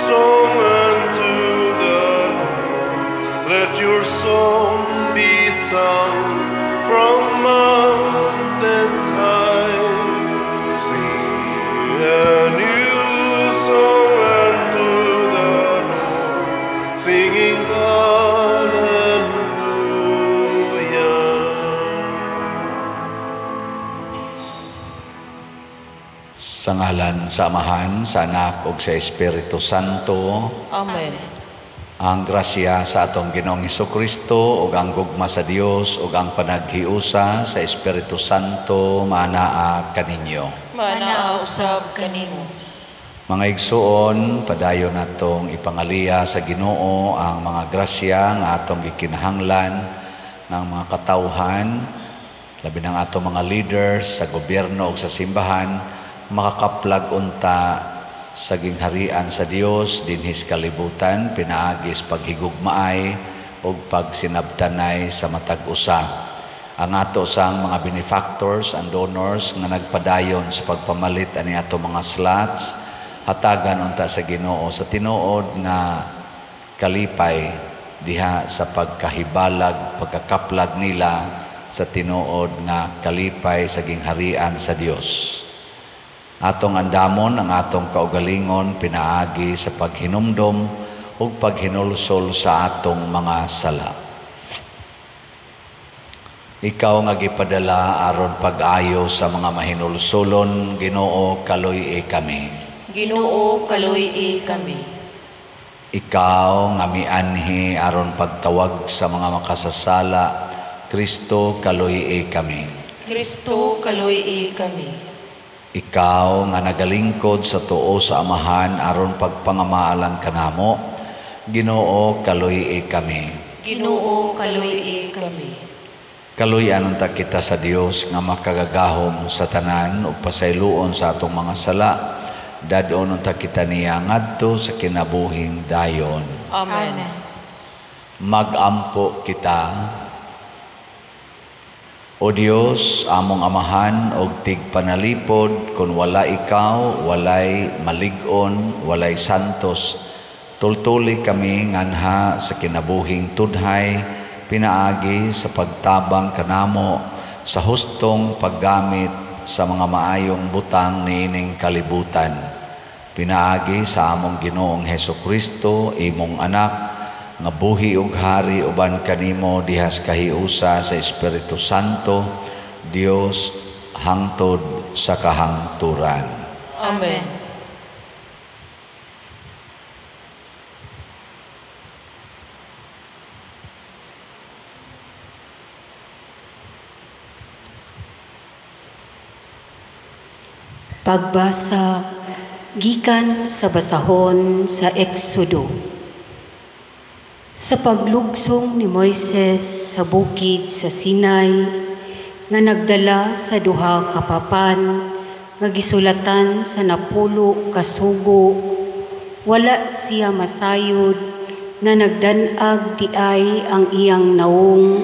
song unto the Lord. Let your song be sung from mountains high. Sing a new song unto the Lord, singing Hallelujah. Sa ngalan sa Amahan, sa Anak ug sa Espiritu Santo. Amen. Ang grasya sa atong Ginoong Hesukristo ug ang gugma sa Dios ug ang panaghiusa sa Espiritu Santo maanaa kaninyo. Maanaa usab kanimo. Mga igsuon, padayon natong ipangaliya sa Ginoo ang mga grasya nga atong gikinahanglan ng mga katawhan, labi ng atong mga leaders sa gobyerno ug sa simbahan, makakaplag unta sa gingharian sa Dios dinhis kalibutan pinaagis paghigugmaay ug pagsinabtanay sa matag usa. Ang ato sang mga benefactors and donors nga nagpadayon sa pagpamalit ani ato mga slots, hatagan unta sa Ginoo sa tinuod nga kalipay diha sa pagkahibalag, pagkakaplag nila sa tinuod nga kalipay sa gingharian sa Dios. Atong andamon ang atong kaugalingon pinaagi sa paghinumdom ug paghinulsol sa atong mga sala. Ikaw nga gipadala aron pag-ayo sa mga mahinulsolon, Ginoo, kaluy-i kami. Ginoo, kaluy-i kami. Ikaw nga mianhi aron pagtawag sa mga makasasala, Kristo, kaluy-i kami. Kristo, kaluy-i kami. Ikaw nga nagalingkod sa tuo sa Amahan aron pagpangamaalang kanamo, Ginoo, kaluy-i kami. Ginoo, kaluy-i kami. Kaluy-an unta kita sa Dios nga makagagahom sa tanan ug pasayloon sa atong mga sala. Dad-on unta kita niya ngadto sa kinabuhing dayon. Amen. Magampo kita. O Dios, among Amahan og tigpanalipod, kun wala ikaw, walay malig-on, walay santos. Tultuli kami nganha sa kinabuhing tudhay, pinaagi sa pagtabang kanamo sa hustong paggamit sa mga maayong butang niining kalibutan. Pinaagi sa among Ginoong Hesukristo, imong anak, nga buhi ug hari uban kanimo dihas kahiusa sa Espiritu Santo, Dios hangtod sa kahangturan. Amen. Pagbasa gikan sa basahon sa Exodo. Sa paglugsong ni Moises sa bukid sa Sinai nga nagdala sa duha ka papan nga gisulatan sa 10 ka sugo, wala siya masayod nga nagdan-ag diay ang iyang nawong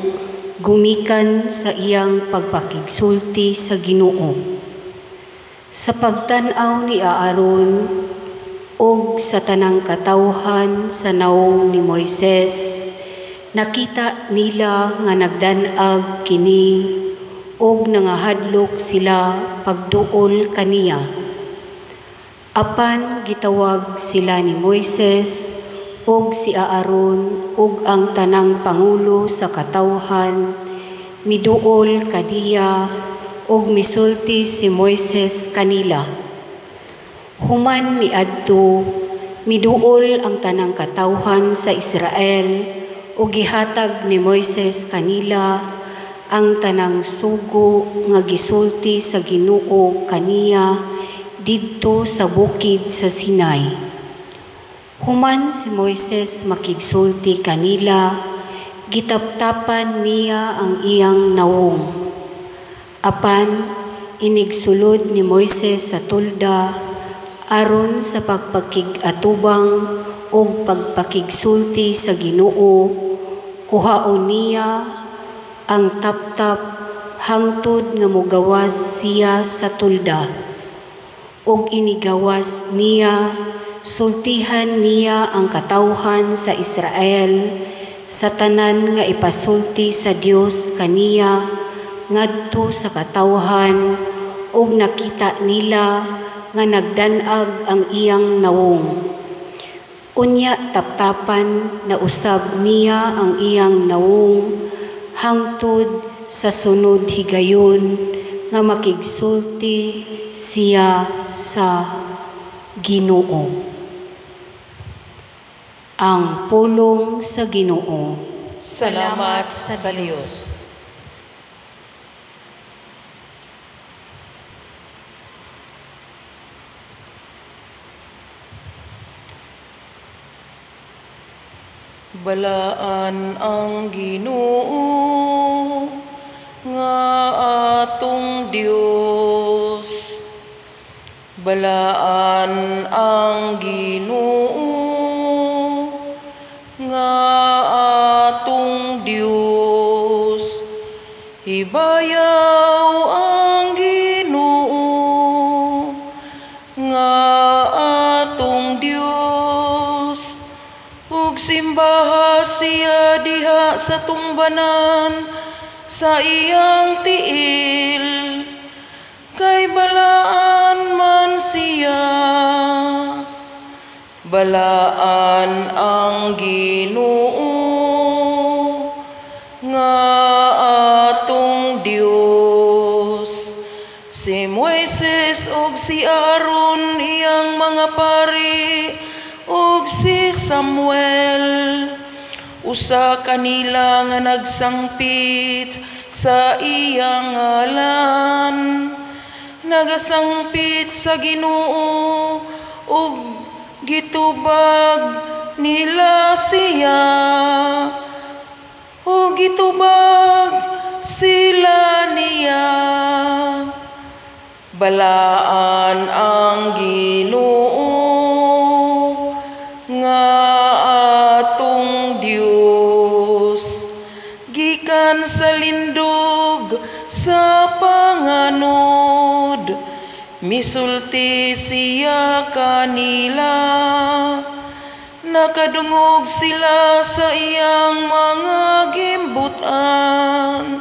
gumikan sa iyang pagpakigsulti sa Ginoo. Sa pagtan-aw ni Aaron ug sa tanang katawhan sa nawong ni Moises, nakita nila nga nagdan-ag kini ug nangahadlok sila pagduol kaniya. Apan gitawag sila ni Moises ug si Aaron ug ang tanang pangulo sa katawhan, miduol kaniya ug misulti si Moises kanila. Human niadto, miduol ang tanang katawhan sa Israel ug gihatag ni Moises kanila ang tanang sugo nga gisulti sa Ginoo kaniya didto sa bukid sa Sinai. Human si Moises makigsulti kanila, gitaptapan niya ang iyang nawong. Apan inigsulod ni Moises sa tulda aron sa pagpakig-atubang ug pagpakigsulti sa Ginoo, kuhaon niya ang taptap hangtod nga mogawas siya sa tulda. Ug inigawas niya sultihan niya ang katawhan sa Israel sa tanan nga ipasulti sa Dios kaniya ngadto sa katawhan, ug nakita nila nga nagdan-ag ang iyang nawong. Unya taptapan na usab niya ang iyang nawong hangtod sa sunod higayon nga makigsulti siya sa Ginoo. Ang pulong sa Ginoo. Salamat sa Dios. Balaan ang Ginoo nga atong Dios. Balaan ang Ginoo nga atong Dios. Hibayaw ang Ginoo nga atong Dios, ug simbaha siya diha sa tumbanan sa iyang tiil, kay balaan man siya. Balaan ang Ginoo nga atong Dios. Si Moises ug si Aaron iyang mga pari, ug si Samuel usa kanila nga nagsangpit sa iyang ngalan, nagasangpit sa Ginoo ug gitubag nila siya, ug gitubag sila niya. Balaan ang Ginoo nga atong Dios, gikan sa lindog sa panganod, misulti siya kanila. Nakadungog sila sa iyang mga gimbutan,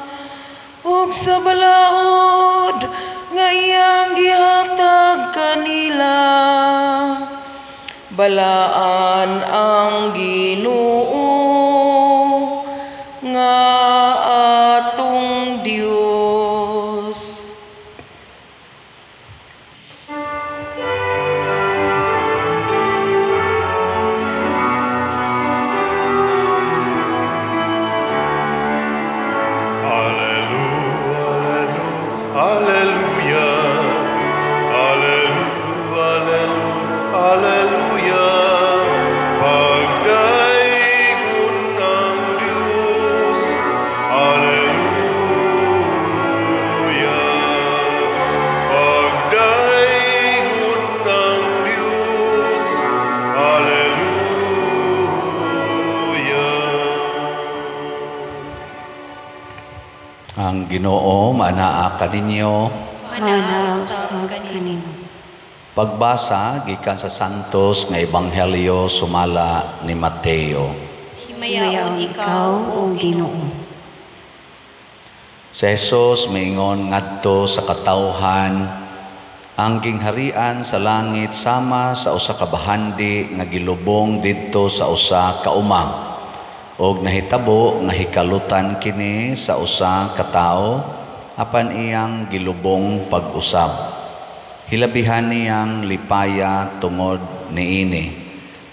ug sa balaod nga iyang gihatag kanila. Balaan ang Ginoo nga atong Dios. Alleluia, alleluia, alleluia, pagdaygon ng Diyos. Alleluia, pagdaygon ng Diyos. Alleluia. Ang Ginoo maanaa kaninyo. Maanaa usab kanimo. Pagbasa gikan sa Santos nga Ebanghelyo sumala ni Mateo. Himayaon ikaw, o Ginoo. Si Jesus miingon ngadto sa katawhan, ang gingharian sa langit sama sa usa ka bahandi nga gilubong didto sa usa ka uma. Og nahitabo nga hikalutan kini sa usa ka tawo apan iyang gilubong pag-usab. Hilabihan niyang lipaya tungod niini.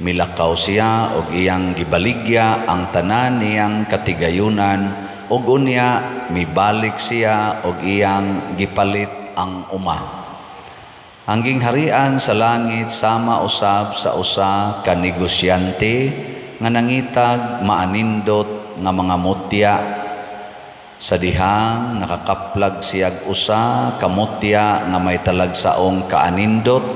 Milakaw siya og iyang gibaligya ang tanan niyang katigayunan, og unya mibalik siya og iyang gipalit ang uma. Ang gingharian sa langit sama usab sa usa ka negosyante nga nangitag maanindot nga mga mutya. Sa dihang nakakaplag siyag usa ka mutya nga may talagsaong kaanindot,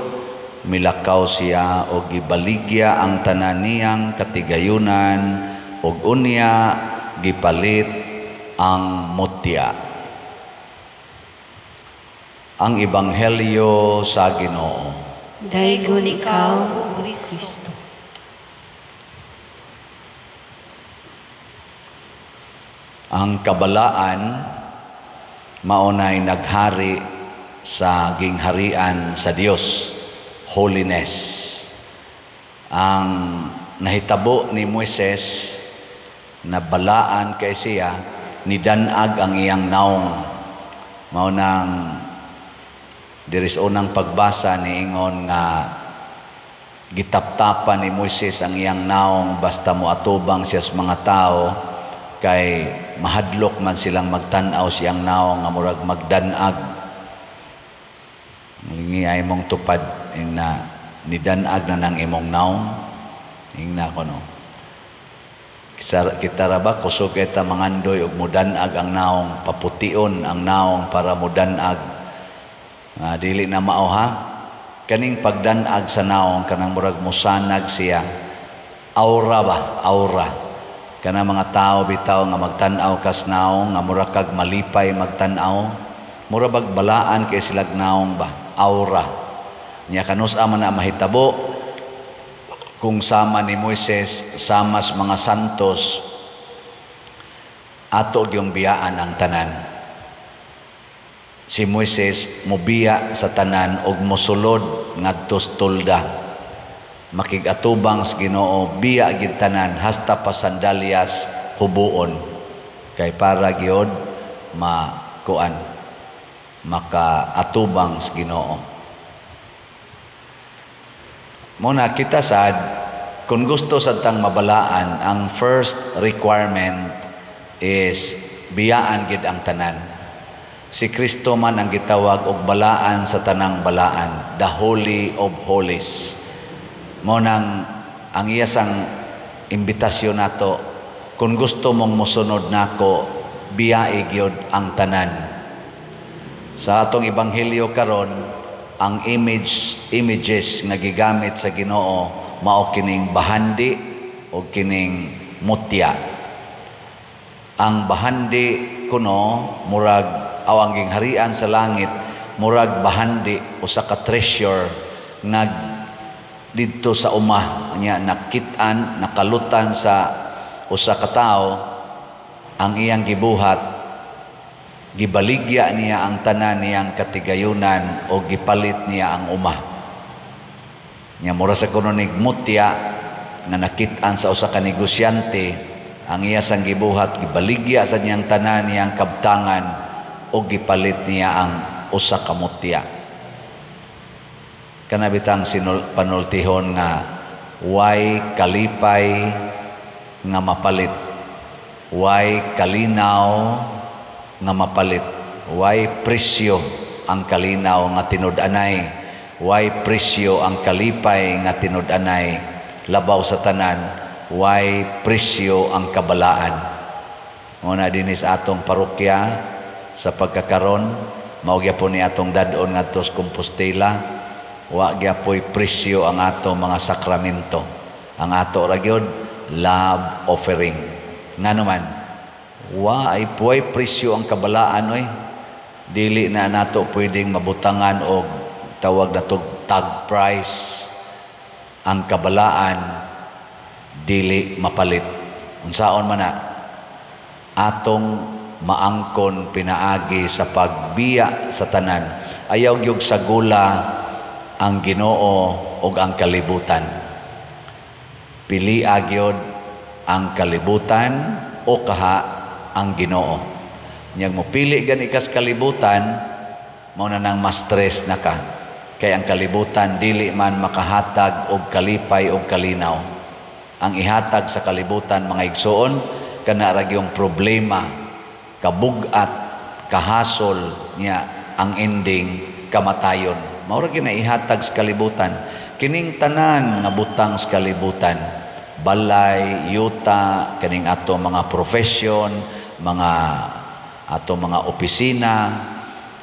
milakaw siya og gibaligya ang tanan niyang katigayunan, og unya gipalit ang mutya. Ang Ebanghelyo sa Ginoo. Daygon ikaw, O Kristo. Ang kabalaan maunay naghari sa gingharian sa Dios, holiness. Ang nahitabo ni Moises na balaan kay siya, nidanag ang iyang naong. Mao nang diri sa unang pagbasa niingon nga gitaptapan ni Moises ang iyang naong basta moatubang siya sa mga tao kay mahadlok man silang magtan-aw siyang naong nga murag magdanag. Lingi ay mong tupad ing na nidanag na nang imong naong. Ingna ko no. Kita ra ba kusog eta mangandoy og mudanag ang naong, papution ang naong para mudanag. Dili na mao ha. Kaning pagdanag sa naong kanang murag musanag siya. Aura ba? Aura. Kana mga tao bitaw nga magtan-aw kas naong nga murag kag malipay magtan-aw. Mura bag balaan kay silag naong ba? Aura. Nya kanus-a man na mahitabo kung sama ni Moises, samas mga santos, ato gyung biyaan ang tanan. Si Moises mobiya sa tanan og mosulod ngadto sa tolda. Makig-atubang sa Ginoo, biya gid tanan hasta pa sandalyas hubuon kay para gyud makuan makaatubang sa Ginoo. Muna kita sad kung gusto sad tang mabalaan, ang first requirement is biyaan gid ang tanan. Si Kristo man ang gitawag og balaan sa tanang balaan, the Holy of Holies. Mao nang ang iya sang imbitasyon nato, kung gusto mong mosunod nako, biyai gyud ang tanan. Sa atong ebanghelyo karon, ang images nga gigamit sa Ginoo mao kining bahandi o kining mutya. Ang bahandi kuno murag aw ang gingharian sa langit murag bahandi usa ka treasure nga didto sa uma niya nakit-an, nakalutan sa usa ka tawo. Ang iyang gibuhat, gibaligya niya ang tanan niyang katigayunan o gipalit niya ang uma. Nya mura sa kuno nig mutya nga nakit-an sa usa ka negosyante, ang iya sang gibuhat, gibaligya sa niyang tanan niyang kabtangan o gipalit niya ang usa ka mutya. Kana bitang panultihon nga way kalipay nga mapalit, way kalinaw nga mapalit, way presyo ang kalinaw nga tinud-anay, way presyo ang kalipay nga tinud-anay, labaw sa tanan, way presyo ang kabalaan. Muna dinis atong parokya sa pagkakaron, mao gyapon ni atong dad-on ngadto sa Compostela, wa gyapoy presyo ang atong mga sakramento. Ang ato ra gyud love offering. Ngano man, wa ay puway presyo ang kabalaan oy. Dili na nato pwedeng mabutangan og tawag natog tag price. Ang kabalaan dili mapalit. Unsaon man na atong maangkon pinaagi sa pagbiya sa tanan. Ayaw gyud sa gula ang Ginoo ug ang kalibutan. Pili gyud ang kalibutan o kaha ang Ginoo. Niyang mopili gani kas kalibutan, mao na nang mas stress na ka. Kay ang kalibutan dili man makahatag og kalipay og kalinaw. Ang ihatag sa kalibutan mga igsoon, kana ra gyung problema, kabugat, kahasol niya ang ending kamatayon. Mao ra gyud na ihatag sa kalibutan. Kining tanan nga butang sa kalibutan, balay, yuta, kining ato mga profession, mga ato mga opisina,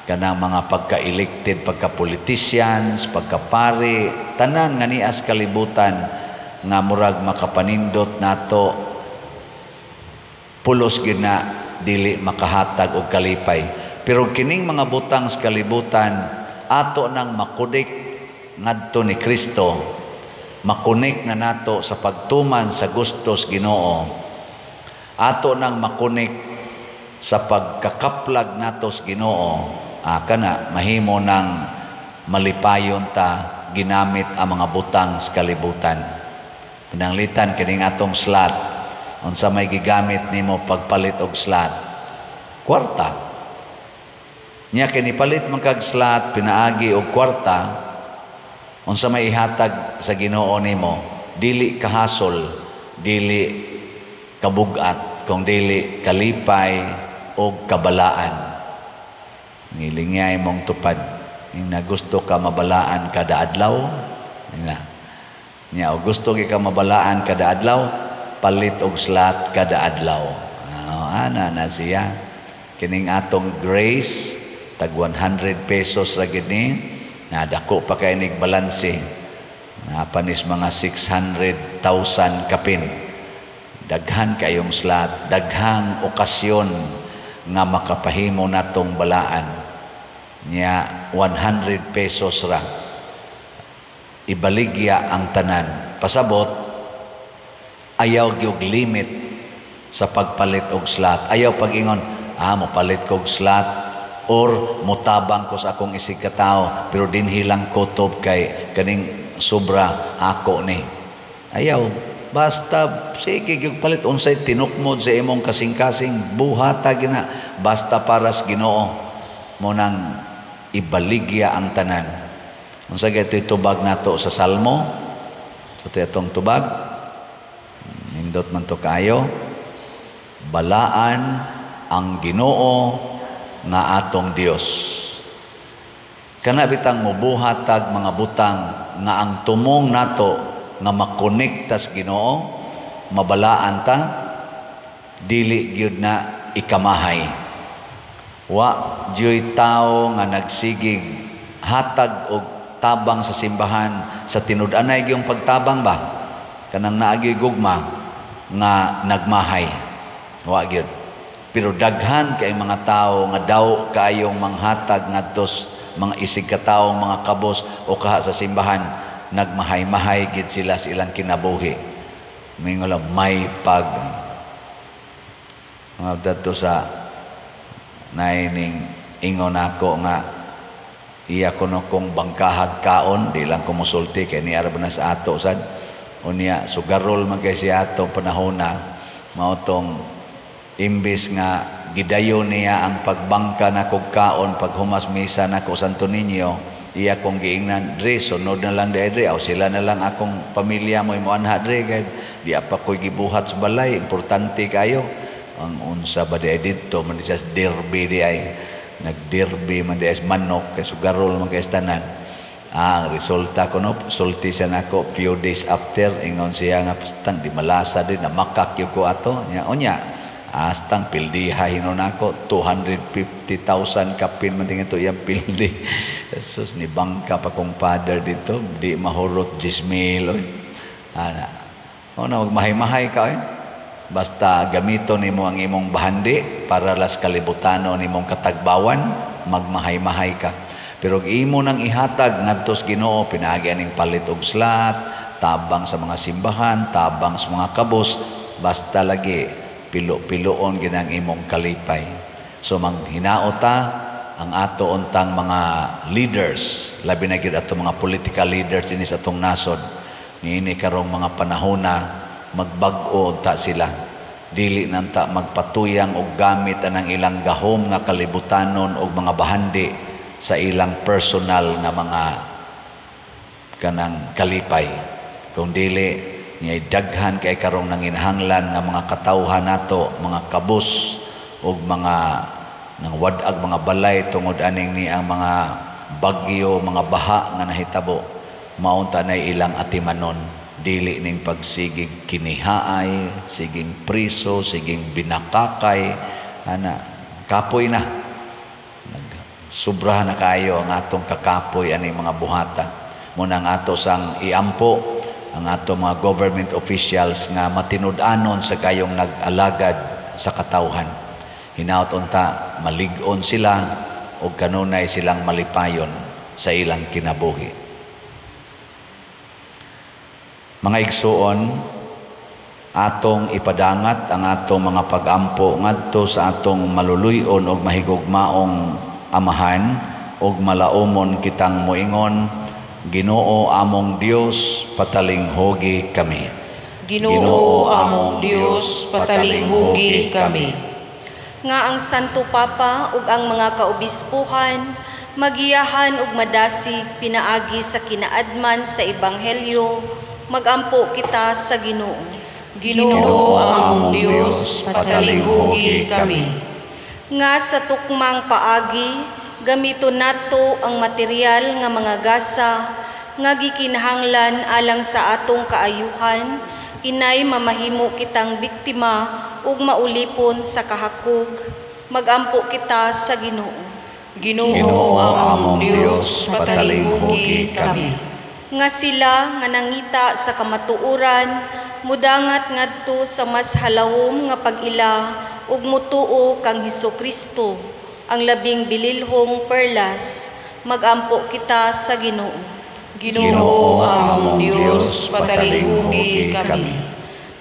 kanang mga pagka-elected, pagka-politicians, pagka-pari, tanan nga nias kalibutan nga murag makapanindot nato, pulos gyud na dili makahatag og kalipay. Pero kining mga butang sa kalibutan ato nang makudik ngadto ni Kristo, makonek na nato sa pagtuman sa gustos Ginoo, ato nang makonek sa pagkakaplag nato sa Ginoo, kana mahimo nang malipayon ta ginamit ang mga butang sa kalibutan. Pananglitan kining atong slot, unsa may gigamit nimo pagpalit og slot? Kwarta. Nya kini palit man kag slot pinaagi og kwarta, unsa may ihatag sa Ginoo nimo? Dili kahasol, dili kabugat, kung dili kalipay og kabalaan. Nilingay mong tupad. Ing gusto ka mabalaan kada adlaw, ina. Nya og gusto ka mabalaan kada adlaw, palit og slot kada adlaw. Ana na siya. Kining atong grace tag 100 pesos ra gid ni, nadako pa kay nig balanse. Napanis mga 600,000 kapin. Daghan kayong slot, daghang okasyon nga makapahimo natong balaan. Nya 100 pesos ra. Ibaligya ang tanan. Pasabot, ayaw gyud limit sa pagpalit og slot. Ayaw pag-ingon, mopalit kog slot or motabang ko sa akong isig katao pero dinhi lang kutob kay kaning sobra ako ni. Ayaw, basta sige gyud palit unsay tinukmod sa imong kasing-kasing, buhata gina basta para sa Ginoo mo nang ibaligya ang tanan. Unsa gaytoy tubag nato sa Salmo? Sa atong tubag, nindot man to kaayo. Balaan ang Ginoo nga atong Dios. Kana bitang mobuhat tag mga butang nga ang tumong nato nga makonekta sa Ginoo, mabalaan ta, dili gyud na ikamahay. Wa dyoy tawo nga nagsigig hatag og tabang sa simbahan sa tinud-anay gyung pagtabang ba, kanang naagyoy gugma nga nagmahay, wa gyud. Pero daghan kay mga tawo nga daw kaayong manghatag ngadto mga isig katawo, mga kabos o kaha sa simbahan, nagmahay-mahay gid sila sa ilang kinabuhi. Mingon lang may pag mga dadto sa naining ingon ako nga iya kuno kong bangkahag kaon, di lang ko mosulti kay niara ba na sa ato sad. Unya sugarol man kay si ato panahona, mao tong imbis nga gidayon niya ang pagbangka na kog kaon paghumas misa nako Santo Niño, iya kong giingnan, dre sunod na lang dre, aw sila na lang akong pamilya mo imo anha dre kay di pa ko'y gibuhat sa balay, importante kayo. Ang unsa ba di ay didto man di siya derby di ay nagderby man di ay manok kay sugarol man kay tanan. Ang resulta ko no, sulti siya nako few days after, ingon siya nga pastang di malasa din na makak ko ato nya unya astang pildiha hinon nako 250,000 kapin man tingin to iyang pildi. Jesus ni bangka pa kong father dito di mahurot 10,000 oy. Ana o na magmahay-mahay ka oy. Basta gamito nimo ang imong bahandi para las kalibutano nimong katagbawan, magmahay-mahay ka. Pero imo nang ihatag ngadto sa Ginoo pinaagi aning palit og slot, tabang sa mga simbahan, tabang sa mga kabos, basta lagi pilo-piloon ginang imong kalipay. So manghinaot ta ang ato untang mga leaders, labi na gid ato mga political leaders dinhi sa atong nasod, niini karong mga panahona magbag-o unta sila. Dili nanta magpatuyang og gamit anang ilang gahom nga kalibutanon og mga bahandi sa ilang personal nga mga kanang kalipay. Kung dili niya daghan kay karong nanginahanglan nga mga katawhan nato, mga kabus og mga nang wad-ag mga balay tungod aning ni ang mga bagyo, mga baha nga nahitabo, maunta nay ilang atimanon. Dili ning pagsigig kinihaay, siging priso, siging binakakay, ana kapoy na. Sobra na kayo ang atong kakapoy aning mga buhata. Muna ang ato sang iampo ang ato mga government officials nga matinud-anon sa kayong nag-alagad sa katawhan. Hinaut unta malig-on sila og kanunay silang malipayon sa ilang kinabuhi. Mga igsuon, atong ipadangat ang atong mga pagampo ngadto sa atong maluluy-on ug mahigugmaong Amahan ug malaumon kitang moingon, Ginoo among Dios, patalinghugi kami. Ginoo among Dios, patalinghugi kami. Nga ang Santo Papa ug ang mga kaobispuhan magiyahan ug madasig pinaagi sa kinaadman sa Ebanghelyo, magampo kita sa Ginoo. Ginoo among Dios, patalinghugi kami. Nga sa tukmang paagi gamiton nato ang material nga mga gasa nga gikinahanglan alang sa atong kaayuhan, inay mamahimo kitang biktima ug maulipon sa kahakog, magampo kita sa Ginoo. Ginoo among Dios, patalinghugi kami. Nga sila nga nangita sa kamatuoran mudangat ngadto sa mas halawom nga pag-ila ug mutuo kang Hesukristo, ang labing bililhong perlas, magampo kita sa Ginoo. Ginoo among Dios, patalinghugi kami.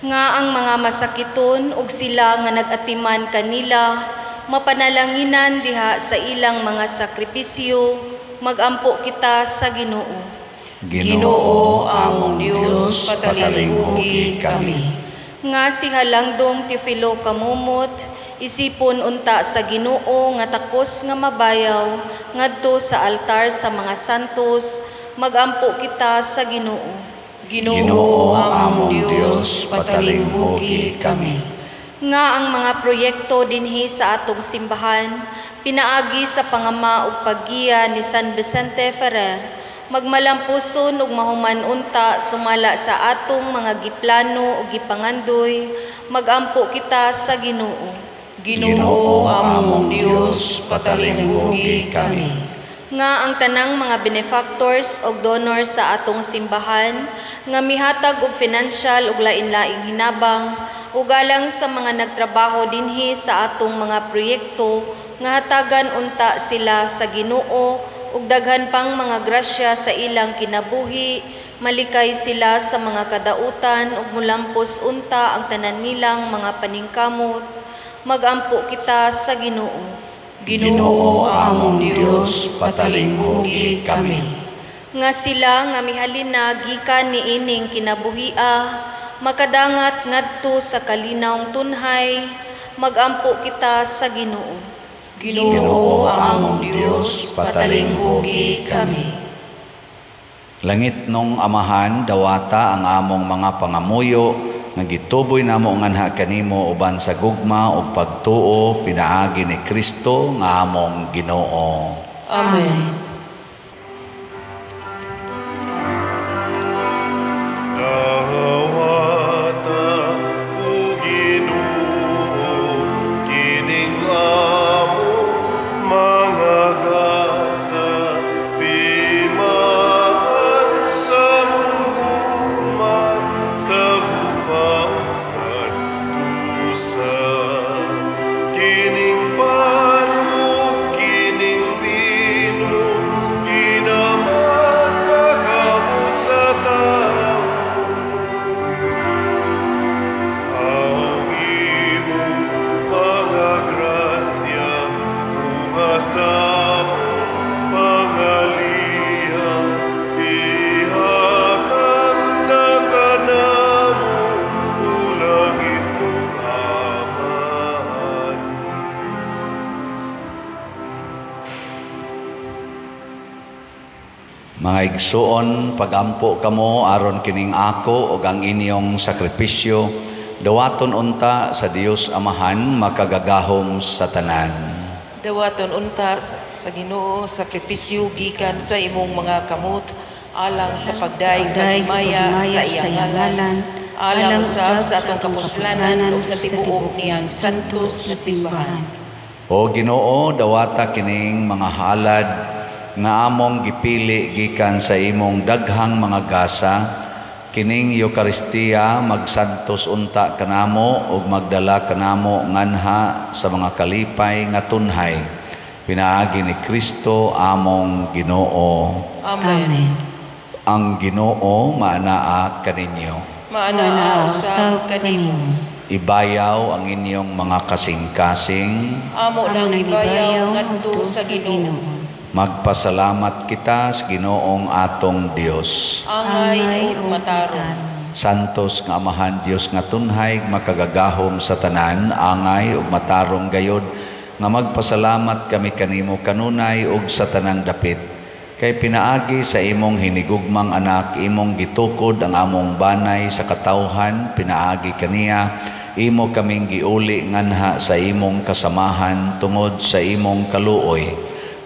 Nga ang mga masakiton ug sila nga nag-atiman kanila mapanalanginan diha sa ilang mga sakripisyo, magampo kita sa Ginoo. Ginoo among Dios, patalinghugi kami. Nga si Halangdong Teofilo Camomot isipon unta sa Ginoo nga takos nga mabayaw ngadto sa altar sa mga santos, magampo kita sa Ginoo. Ginoo among Dios, patalinghugi kami. Nga ang mga proyekto dinhi sa atong simbahan pinaagi sa pangama ug paggiya ni San Vicente Ferrer magmalampuson ug mahuman unta sumala sa atong mga giplano ug gipangandoy, magampo kita sa Ginoo. Ginoo among Dios, patalinghugi kami. Nga ang tanang mga benefactors og donors sa atong simbahan nga mihatag og financial ug lain-laing hinabang ug alang sa mga nagtrabaho dinhi sa atong mga proyekto nga hatagan unta sila sa Ginoo ug daghan pang mga grasya sa ilang kinabuhi, malikay sila sa mga kadautan ug mulampos unta ang tanan nilang mga paningkamot, magampo kita sa Ginoo. Ginoo among Dios, patalinghugi kami. Nga sila nga mihalin na gikan niining kinabuhia, makadangat ngadto sa kalinawng tunhay, magampo kita sa Ginoo. Ginoo among Dios, patalinghugi kami. Langit nung Amahan, dawata ang among mga pangamuyo nga gituboy namo nganha kanimo uban sa gugma ug pagtuo pinaagi ni Kristo nga among Ginoo. Amen. Dawata o Ginoo kining among mga gasa, timaan sa gugma sa gupa ug santusa. Kining pan ug kining bino ginama sa kamot sa tawo. Ang imong mga grasya, mga sa pangaliya, ihatag na kanamo, o langit nung Amahan. Mga igsuon, pagampo kamo aron kining ako ug ang inyong sakripisyo dawaton unta sa Dios Amahan makagagahom sa tanan. Dawaton unta sa Ginoo sakripisyo gikan sa imong mga kamot alang sa pagdaig paghimaya sa iyang ngalan, alang usab sa atong kapuslanan ug sa tibuok niyang santos na simbahan. O Ginoo, dawata kining mga halad nga among gipili gikan sa imong daghang mga gasa, kining Eukaristiya magsantos unta kanamo ug magdala kanamo nganha sa mga kalipay nga tunhay pinaagi ni Kristo among Ginoo. Amen. Amen. Ang Ginoo maanaa kaninyo. Maanaa usab kanimo. Ibayaw ang inyong mga kasing-kasing. Amo nang ibayaw ngadto sa Ginoo. Magpasalamat kita sa Ginoong atong Dios. Angay ug matarong. Santos nga Amahan Dios nga tunhay makagagahom sa tanan, angay ug matarong gayod nga magpasalamat kami kanimo kanunay ug sa tanang dapit. Kay pinaagi sa imong hinigugmang anak, imong gitukod ang among banay sa katawhan, pinaagi kaniya, imo kaming giuli nganha sa imong kasamahan tungod sa imong kaluoy.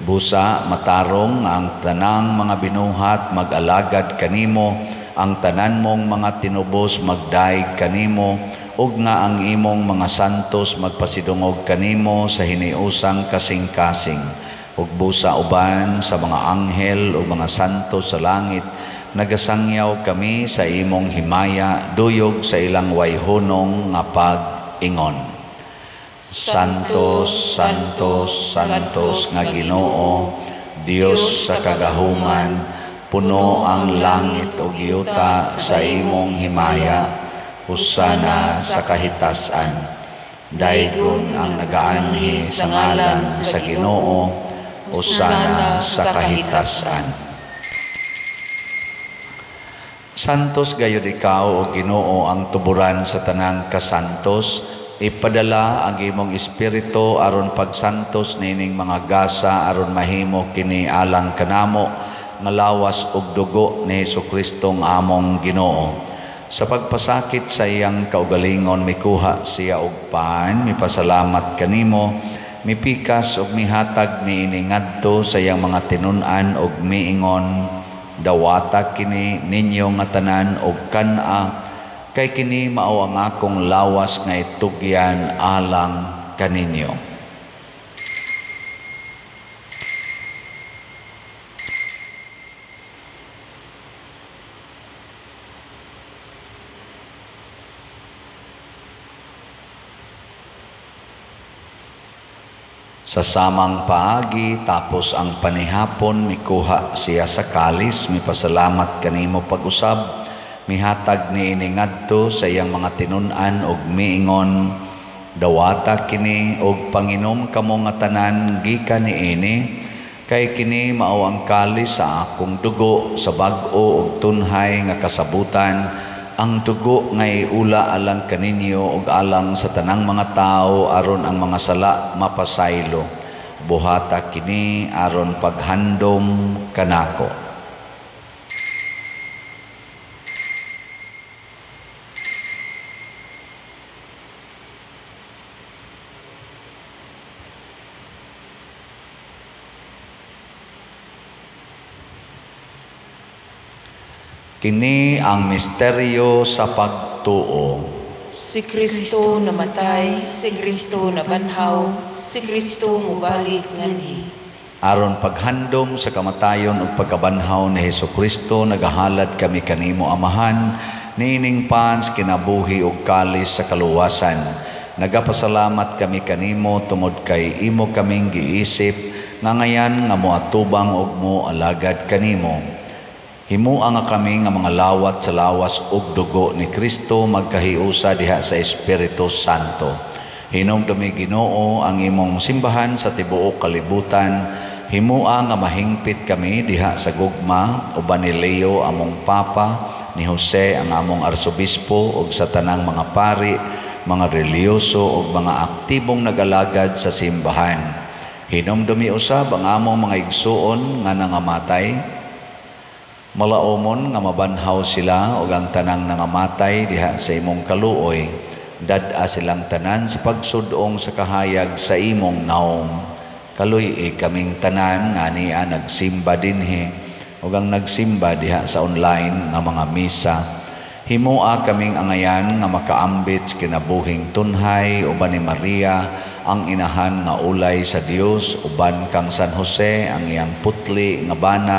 Busa matarong ang tanang mga binuhat mag-alagad kanimo, ang tanan mong mga tinubos magdaig kanimo, ug nga ang imong mga santos magpasidungog kanimo sa hiniusang kasing-kasing. Ug busa uban sa mga anghel ug mga santo sa langit, nagasangyaw kami sa imong himaya, duyog sa ilang wayhunong nga pag-ingon. Santos, Santos, Santos nga Ginoo, Dios sa kagahuman, puno ang langit ug yuta sa imong himaya, husana sa kahitasan. Daygon ang nagaanhi sa ngalan sa Ginoo, husana sa kahitasan. Santos gayud ikaw o Ginoo ang tuburan sa tanang kasantos. Ipadala ang imong espiritu aron pagsantos nining mga gasa aron mahimo kini alang kanamo nga lawas ug dugo ni Hesukristo nga among Ginoo. Sa pagpasakit sa iyang kaugalingon mikuha siya og pan, mipasalamat kanimo, mipikas og mihatag niini ngadto sa iyang mga tinun-an og miingon, dawata kini ninyo nga tanan og kan-a, kay kini mao ang akong lawas nga itugyan alang kaninyo. Sa samang paagi, tapos ang panihapon, mikuha siya sa kalis, mipasalamat kanimo pag-usab, mihatag niini ngadto sa iyang mga tinun-an og miingon, dawata kini og panginom kamo nga tanan gikan niini, kay kini mao ang kalis sa akong dugo sa bag-o og tunhay nga kasabutan, ang dugo nga iula alang kaninyo ug alang sa tanang mga tawo aron ang mga sala mapasaylo. Buhata kini aron paghandom kanako. Kini ang misteryo sa pagtuo. Si Kristo namatay, si Kristo nabanhaw, si Kristo mubalik nganhi. Aron paghandom sa kamatayon ug pagkabanhaw ni Hesukristo, nagahalad kami kanimo Amahan, niining pans kinabuhi ug kalis sa kaluwasan. Nagapasalamat kami kanimo tungod kay imo kaming giisip nga ngayan nga moatubang ug moalagad kanimo. Himua nga kami nga mga lawat sa lawas ug dugo ni Kristo magkahiusa diha sa Espiritu Santo. Hinumdumi Ginoo ang imong simbahan sa tibuok kalibutan. Himua nga mahingpit kami diha sa gugma uban ni Leo among Papa, ni Jose ang among Arsobispo ug sa tanang mga pari, mga relihiyoso ug mga aktibong nagalagad sa simbahan. Hinumdumi usab ang among mga igsuon nga nangamatay. Malaomon nga mabanhaw sila ug ang tanang nangamatay diha sa imong kaluoy. Dad-a silang tanan sa pagsudong sa kahayag sa imong naong. Kaluy-i kaming tanan nga niya nagsimba dinhi ug ang nagsimba diha sa online nga mga misa. Himua kaming angayan nga makaambit sa kinabuhing tunhay uban ni Maria ang inahan nga ulay sa Dios, uban kang San Jose ang iyang putli nga bana,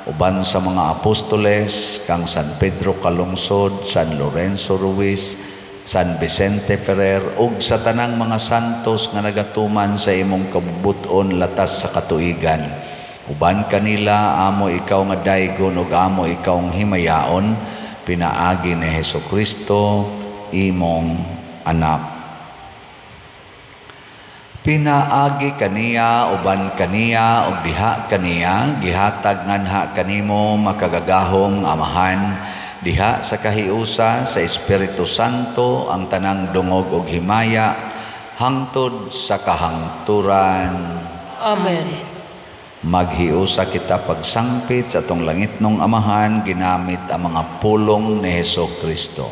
uban sa mga apostoles kang San Pedro Calungsod, San Lorenzo Ruiz, San Vicente Ferrer ug sa tanang mga santos nga nagatuman sa imong kabubut-on latas sa katuigan. Uban kanila amo ikaw nga daygon ug amo ikaw himayaon, pinaagi ni Hesus Kristo imong anak. Pinaagi kaniya, uban kaniya, ug diha kaniya, gihatag nganha kanimo makagagahom Amahan, diha sa kahiusa sa Espiritu Santo ang tanang dungog ug himaya hangtod sa kahangturan. Amen. Maghiusa kita pagsangpit sa atong langitnong Amahan ginamit ang mga pulong ni Hesus Kristo.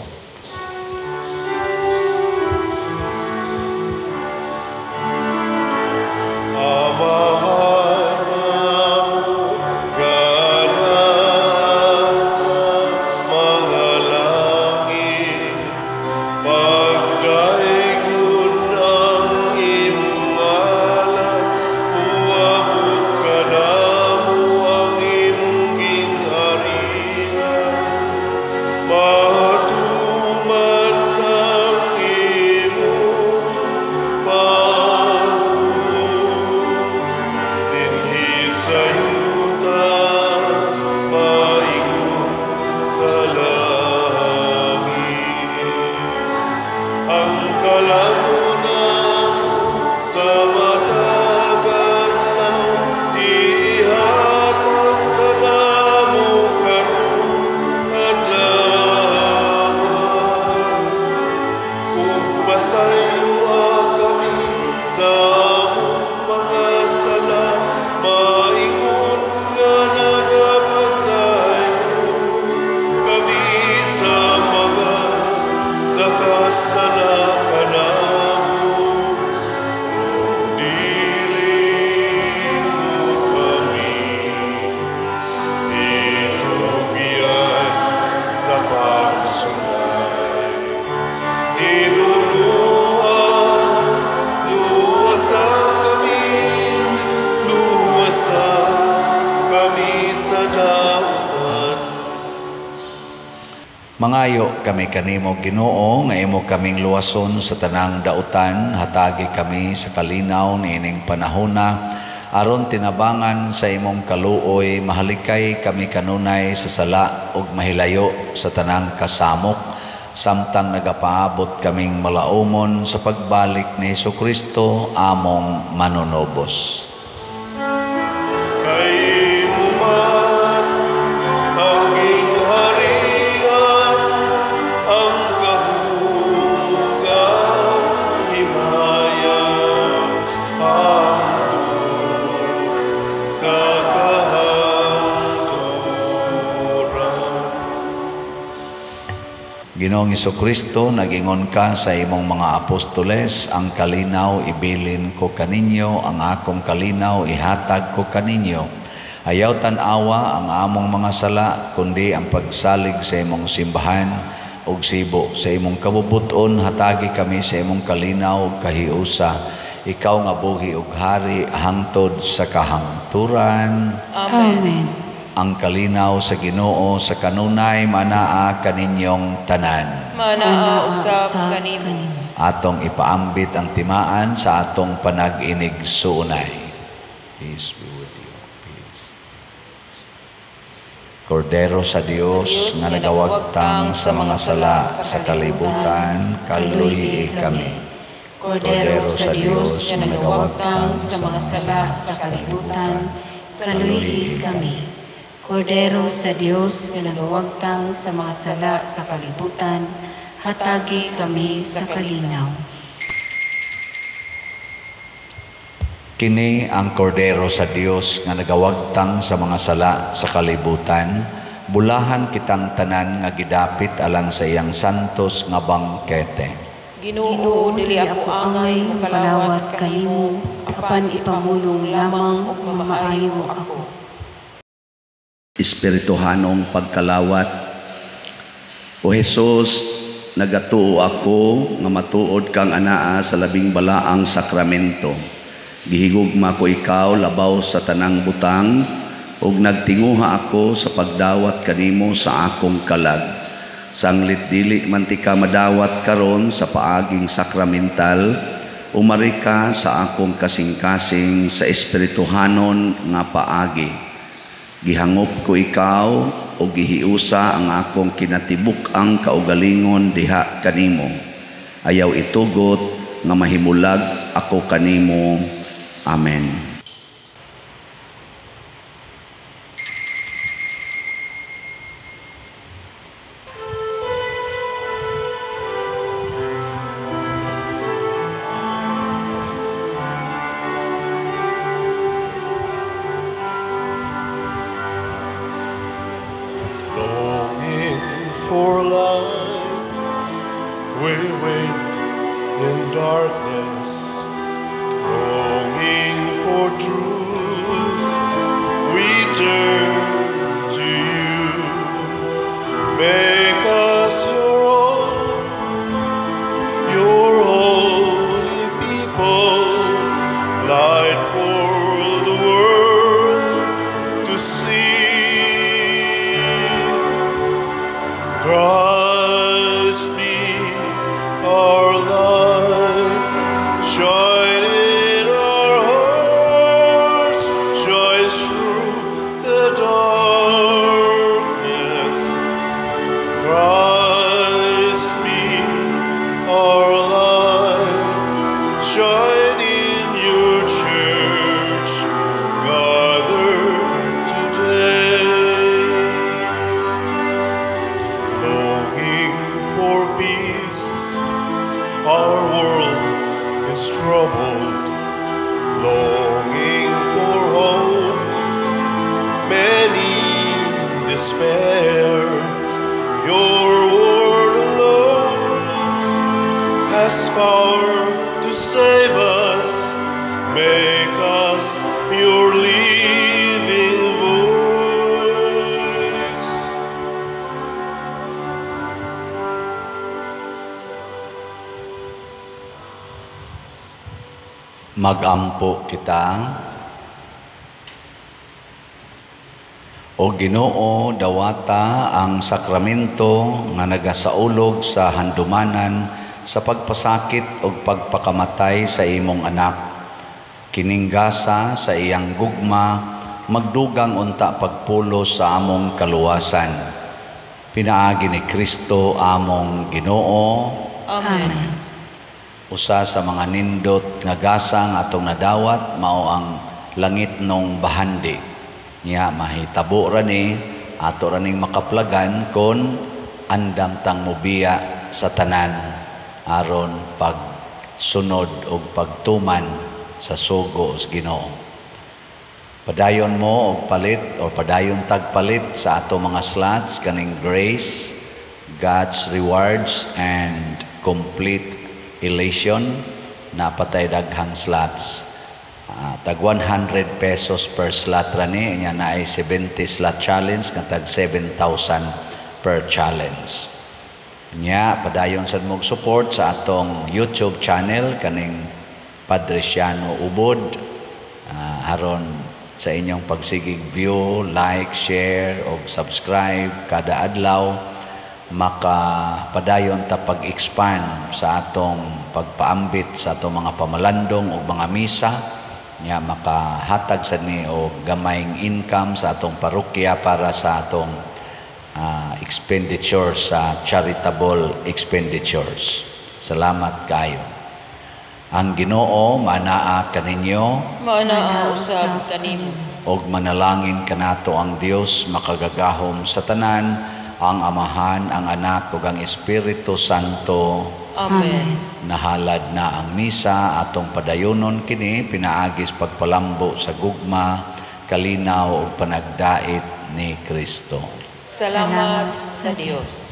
Amahan namo nga nasa mga langit, pagdaygon ang imong ngalan, uabot kanamo ang imong gingharian, matuman ang imong pagbuot dinhi sa yuta, maingon sa langit. Ang kalamon sa matag adlaw, ihatag kanamo karong adlaw. Ug pasayloa kami sa among mga sala, maingon nga nagapasaylo kami sa mga nakasala kanamo. Dili mo kami itugyan sa pagsulay. Hinunua, luwasa kami sa dautan. Mangayo kami kanimo Ginoo nga imo kaming luwason sa tanang dautan, hatagi kami sa kalinaw niining panahona aron tinabangan sa imong kaluoy, mahalikay kami kanunay sa sala ug mahilayo sa tanang kasamok, samtang nagapaabot kaming malaumon sa pagbalik ni Hesukristo among manunubos. Kay imo man ang gingharian, ang kahugang himaya, hangtod sa kahangturan. Ginoong Hesukristo, nagingon ka sa imong mga apostoles, ang kalinaw ibilin ko kaninyo, ang akong kalinaw ihatag ko kaninyo. Ayaw tan-awa ang among mga sala, kundi ang pagsalig sa imong simbahan ug sibo sa imong kabubuton, hatagi kami sa imong kalinaw ug kahiusa. Ikaw nga buhi ug hari hangtod sa kahangturan. Amen. Amen. Ang kalinaw sa Ginoo sa kanunay manaa kaninyong tanan. Manaa usab kanimo. Atong ipaambit ang timaan sa atong panag-inig suunay. Peace be with you. Peace. Kordero sa Dios nga nagawagtang sa mga sala sa kalibutan, kaluyi kami. Kordero sa Dios nga nagawagtang sa mga sala sa kalibutan, kaluyi kami. Kordero sa Dios nga nagawagtang sa mga sala sa kalibutan, hatagi kami sa kalinaw. Kini ang kordero sa Dios nga nagawagtang sa mga sala sa kalibutan, bulahan kitang tanan nga gidapit alang sa iyang santos nga bangkete. Ginoo, dili ako angay mokalawat kanimo, apan ipamulong lamang ug mamaayo ako. Espirituhanong pagkalawat. O Hesus, nagatuo ako nga matuod kang anaa sa labing balaang sakramento. Gihigugma ko ikaw labaw sa tanang butang, ug nagtinguha ako sa pagdawat kanimo sa akong kalag. Sanglit dili man ti ka madawat karon sa paaging sakramental, Umari ka sa akong kasing-kasing sa espirituhanon nga paagi. Gihangop ko ikaw o gihiusa ang akong kinatibuk-ang kaugalingon diha kanimo. Ayaw itugot nga mahimulag ako kanimo. Amen. Longing for light, we wait in darkness. Longing for truth, we turn to you. Make us your own, your holy people, light for the world to see. Christ be our light, shine in our hearts, shine through the darkness. Christ be our light, shine in your church, gathered today. Longing for peace, our world is troubled. Longing for hope, many despair. Your word alone has power to save us. Make us your living voice. Magampo kita. O Ginoo, dawata ang sakramento nga nagasaulog sa handumanan sa pagpasakit ug pagpakamatay sa imong anak. Kining gasa sa iyang gugma magdugang unta pagpulos sa among kaluwasan. Pinaagi ni Kristo among Ginoo. Amen. Usa sa mga nindot nga gasa nga atong nadawat mao ang langit nong bahandi. Nya mahitabo ra ni ato ra ning makaplagan kon andam tang mobiya sa tanan aron pagsunod og pagtuman sa sugo sa Ginoo. Padayon mo og palit o padayon tagpalit sa ato mga slots kaning grace, God's rewards and complete elation. Napatay daghang slots. Tag 100 pesos per slot ra ni, nya naay 70 slot challenge nga tag 7,000 per challenge. Nya padayon sad mo support sa atong YouTube channel kaning Padre Siano Ubod. Aron sa inyong pagsigig view, like, share og subscribe kada adlaw, makapadayon ta pag-expand sa atong pagpaambit sa atong mga pamalandong og mga misa. Nya makahatag sad ni og gamayng income sa atong parokya para sa atong expenditure sa charitable expenditures. Salamat kayo. Ang Ginoo manaa kaninyo, Manaa usab kanimo. Og manalangin kanato ang Dios makagagahom sa tanan, ang Amahan, ang Anak ug ang Espiritu Santo. Amen. Nahalad na ang misa atong padayonon kini pinaagis pagpalambo sa gugma, kalinaw ug panagdait ni Kristo. Salamat sa Dios.